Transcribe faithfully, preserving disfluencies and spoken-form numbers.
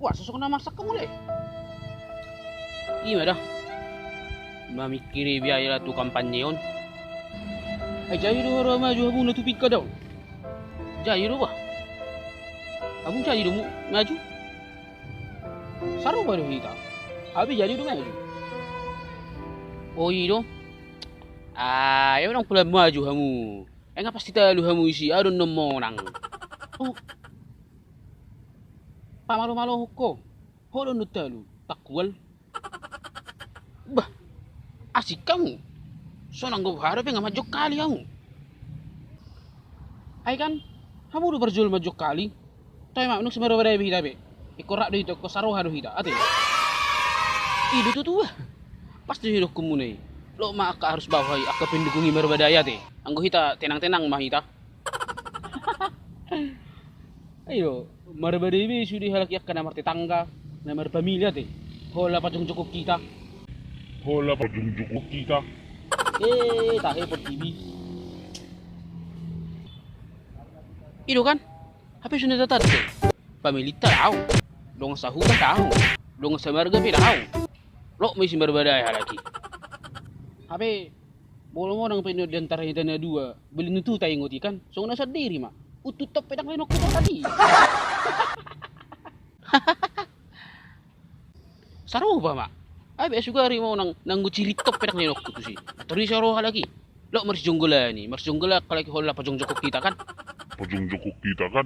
Boasa songon na marsak hamu le? Ima da. Mamingkiri biaya tu kampanye on. Ai jadi do ro maju hamu na tu pingka daon. Jadi do bah. Hamu jadi do mu maju. Sarupa do hita. Hape jadi do maju. O i do. Ah, ya unang pola maju hamu. Ai nga pasti talu hamu isi, adong na monang. Oh. Pamalo-malo ho. Ho do na talu, takkual. Bah, asik hamu. Sonang gok hara pe nga manjongkali hamu. Ai kan, hamu do parjolo manjongkali. Toe ma, nunga simarbadai be hita be. Ingkon rap do hita, ingkon saroha do hita, ate. I do tutu bah. Pasti didok hamu na i. Loas ma angka arus bawah i, angka pendukung i marbadai ate. Anggo hita tenang-tenang ma hita. Ayo, marbadai be sude halak i angka na martetangga, na marpamili ate. Hola pajongjongkon hita. Hola pajongjongkon hita. Eh, tahe portibi. I do kan? Hape songon na tatanda. Pamilinta daong. Dongan sahuta daong. Dongan samarga pe daong. Loas ma i simarbadai halak i. Hape molo monang pe di antara hita na dua, belum tentu taingot i kan, songon na sandiri ma. Untut tong pe ndang lenongku tong tadi. Sarupa ma. Ai be sugari monang nanggo cirit tong pe ndang lenongku tusi. Torus i saroha halak i. Loas marsijonggolan i, marsijonggolan halak i hola pajongjongkon hita kan. Pajongjongkon hita kan.